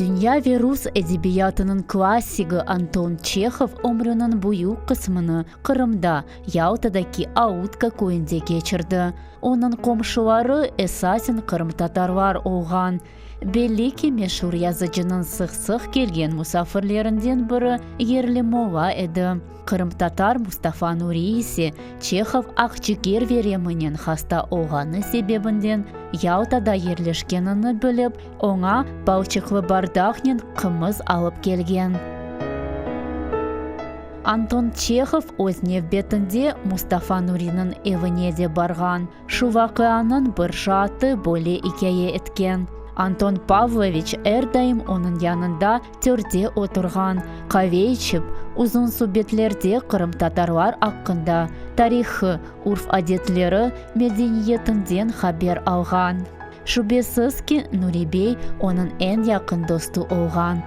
Dünya ve rus edebiyatınıñ klassigi Anton Çehov ömrüniñ büyük qısmını Qırımda, Yaltadaki Autka köyünde keçirdi. Onıñ qomşuları esasen qırımtatarlar olğan. Belli ki, meşur yazıcınıñ sıq-sıq kelgen musafirlerinden biri yerli molla edi. Qırımtatar Mustafa Nuri ise Çehov aqciger vereminen hasta olğanı sebebinden Yaltada yerleşkenini bilip, oña balçıqlı bardaqnen qımız alıp kelgen. Anton Çehov öz nevbetinde Mustafa Nuriniñ evine de barğan. Şu vaqianıñ bir şaatı böyle ikâye etken, Anton Pavloviç er daim onıñ yanında törde oturğan, qave içip, uzun subetlerde qırımtatarlar aqqında, tarihı, urf-adetleri, medeniyetinden haber alğan. Şübesiz ki, Nuri bey onıñ eñ yaqın dostu olğan.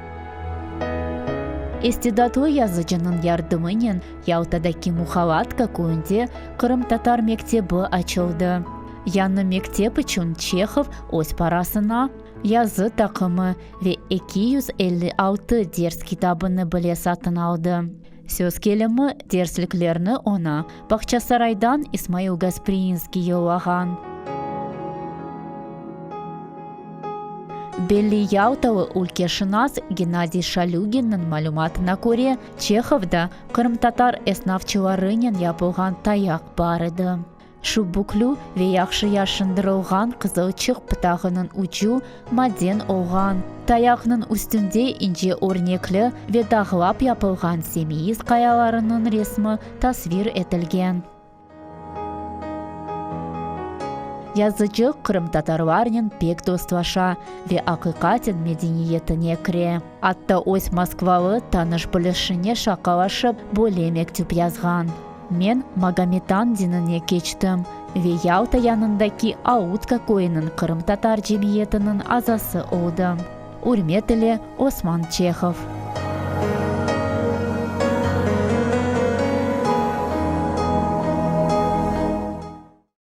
İstidatlı yazıcınıñ yardımınen Yaltadaki Muhalatka köyünde qırımtatar mektebi açıldı. Yañı mektep içün Çehov öz parasına yazı taqımı ve 256 ders kitabını bile satın aldı. Söz kelimi, dersliklerni oña Bağçasaraydan İsmail Gasprinskiy yollağan. Belli yaltalı ülkeşınas Gennadiy Şalüginniñ malümatına köre, Çehovda qırımtatar esnafçılarınen yapılğan tayaq bar edi. Şu büklü ve yahşı yaşındırılğan qızılçıq pıtağınıñ ucu maden olğan. Tayaqnıñ üstünde ince örnekli ve dağlap yapılğan Semeiz qayalarınıñ resmi tasvir etilgen. Yazıcı qırımtatarlarnen pek dostlaşa ve aqiqaten medeniyetine kire. Atta öz moskvalı tanış-bilişine şaqalaşıp böyle mektüp yazğan, Men magometan dinine keçtim ve Yalta yanındaki Autka köyüniñ qırımtatar cemiyetiniñ azası oldım. Ürmet ile, Osman Çehov.